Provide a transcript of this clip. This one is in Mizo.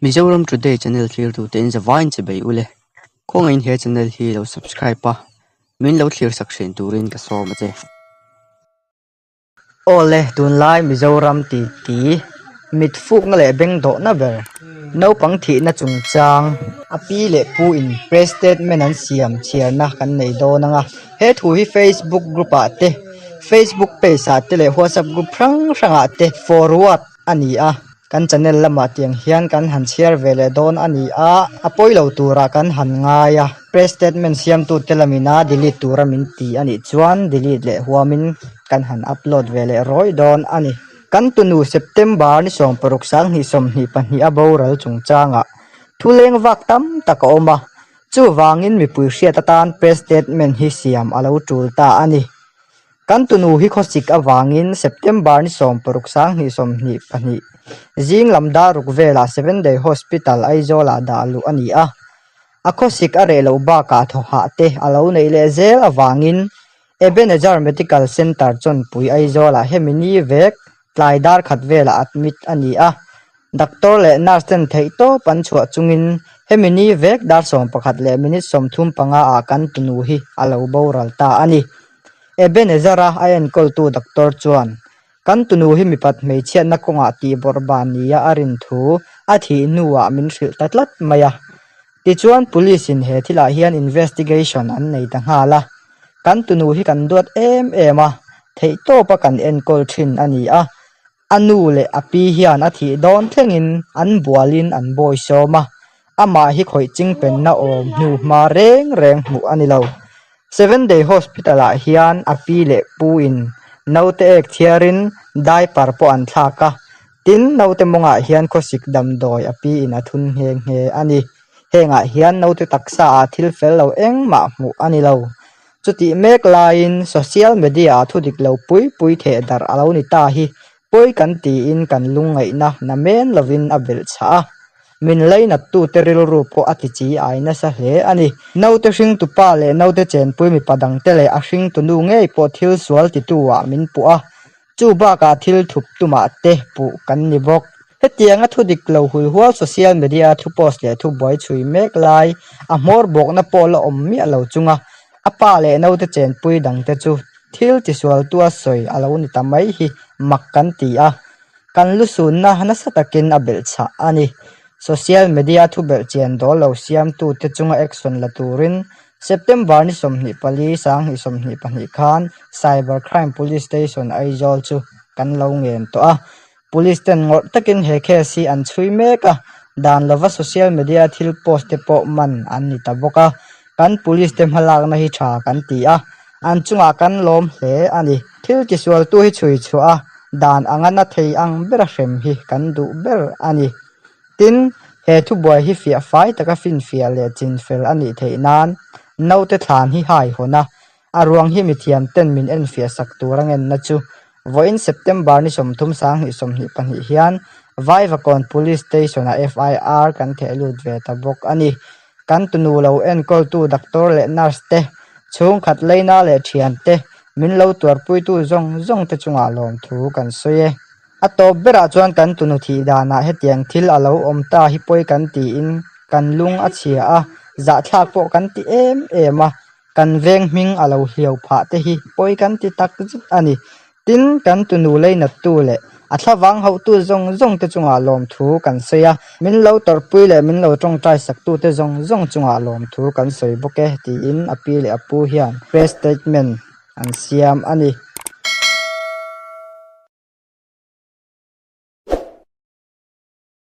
Mizoram Today channel thlirtute in zavaiin che bei ule. Khawngaihin he channel hi lo subscribe a, min lo thlir sak thin turin ka sawm a che. Awle, tunlai Mizoram titi, mit fukna leh beng dawhna ber, naupang thihna chungchang, a pi leh pu in press statement an siam chhiarna kan nei dawn ang a. He thu hi Facebook group ah te, Facebook page ah te leh WhatsApp group hrang hrang ah te forward a ni a, kan channel lamah tiang hian kan han chhiar ve leh dawn a ni a, a pawi lo turah kan han ngai a, press statement siamtute lamina delete tura min ti a nih chuan delete leh huamin kan han upload ve leh rawi dawn a ni. Kan tunu September ni 16 2022 a boral chungchangah thu leng vak tam tak a awm a, chuvangin mipui hriat atan press statement hi siam a lo tul ta a ni. Kan tunu hi khawsik avangin September ni 16 2022 zing lam dar ruk velah Seven Day Hospital Aizawlah dah luh a ni a. A khawsik a reh loh bakah thawhah te a lo neih leh zel avangin Ebenezer Medical Centre Chawnpui Aizawlah hemi ni vek tlai dar khat velah admit a ni a. Doctor leh nurse ten theihtawp an chhuah chungin hemi ni vek dar 11 leh minute 35 ah kan tunu hi a lo boral ta a ni. Ebenezer-a a enkawltu doctor chuan, Kan tunu hi mipat hmeichhiatna kawngah tihbawrh ban nia a rin thu a thih hnuah min hrilh ta tlat mai a. Tichuan police in he thilah hian investigation an nei ta nghal a. Kan tunu hi kan duat em em a, theihtawpa kan enkawl thin a ni a. A nu leh a pi hian a thih dawn thlengin an bualin an bawi sawm a, amah hi khawih ching penna awm hnu hma reng reng hmuh a ni lo. Seven Day Hospital ah hian a pi leh pu in naute ek thiarin diaper pawh an thlak a, tin naute mawngah hian khawsik damdawi a pi in a thun nghe nghe a ni. Hengah hian naute taksa ah thil fel lo engmah hmuh a ni lo. Chutih mek laiin social media ah thudik lo pui pui theh darh a lo ni ta hi pawi kan tiin kan lungngaihna na men lovin a belh chhah a. Min lainattu te rilru pawh a ti chi ai nasa hle a ni. Naute hringtu pa leh naute chenpui mipa dangte leh a hringtu nu ngei pawh thil sual titu ah min puh a, chu bakah thil thup tumah te puh kan ni bawk. Hetianga thu dik lo hulhual social media thu post leh thu buai chhui mek lai a hmawr bawkna pawh la awm miah lo chunga a pa leh naute chenpui dangte chu thil tisualtua sawi a lo ni ta mai hi mak kan ti a. Kan lusunna nasa takin a belh chhah a ni. Social media thu belh chian dawl lo siamtute chunga action la turin September ni 24 2022 khan Cyber Crime Police Station Aizawl chu kan lo ngen tawh a. Police ten ngawrh takin he case hi an chhui mek a, dan lova social media thil post te pawh man an ni ta bawk a. Kan police te hmalakna hi tha kan ti a, an chungah kan lawm hle a ni. Thil tisualtu hi chhui chhuah a, dan anga na thei ang bera hrem hi kan duh ber a ni. Tin, he thubuai hi fiah fai taka finfiah leh chinfel a nih theih nan naute thlan hi hai hawn a, a ruang hi mithiam ten min enfiah sak tur a ngenna chu vawiin September ni 30 2022 hian Vaivakawn Police Station-ah FIR kan theh lut ve ta bawk a ni. Kan tunu lo enkawltu doctor leh nurse te, chhungkhat leina leh thian te, min lo tuarpuitu zawng zawng te chungah lawmthu kan sawi e. A tawp berah chuan kan tunu thih danah hetiang thil a lo awm ta hi pawi kan tiin kan lung a chhia a, zahthlak pawh kan ti em em a, kan veng hming a lo hliau phah te hi pawi kan ti tak zet a ni. Tin, kan tunu leinattu leh a thlavang hauhtu zawng zawng te chungah lawmthu kan sawi a, min lo tawrhpui leh min lo tawngtai saktute zawng zawng chungah lawmthu kan sawi bawk e, tiin a pi leh a pu hian press statement an siam a ni.